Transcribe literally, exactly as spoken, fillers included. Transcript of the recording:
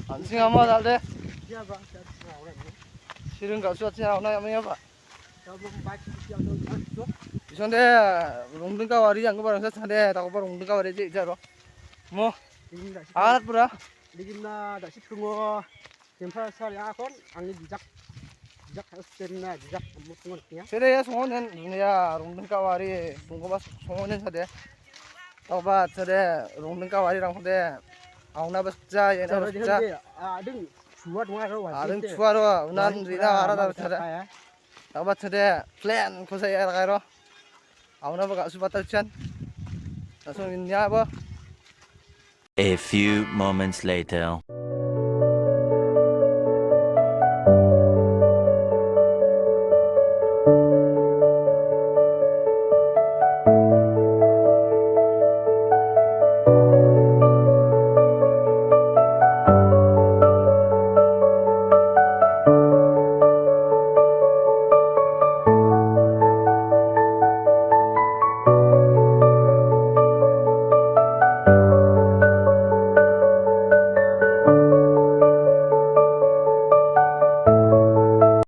An·ching ama dal·de. Siring ga·su an·ching auna yamengaba. Bisonde rongdingka wari anggipa rangsa chade, dakoba rongdingka wari je ijaro. Mo. Arat pura. Ligimna da·si pringo. Temperature ya kon angni bijak, bijak harus tenna bijak mutngon ya. Sede ya songonen ya rongdingka wari dongkoba songonen sade. Tauba sade rongdingka wari rangkode auna basja ya na basja. Ading chua donga ro. Ading chua ro unan rina ara da sade. Tauba sade plan kosa ya rakai ro. Auna ba gasu batal chan. Langsung inya ba. A few moments later.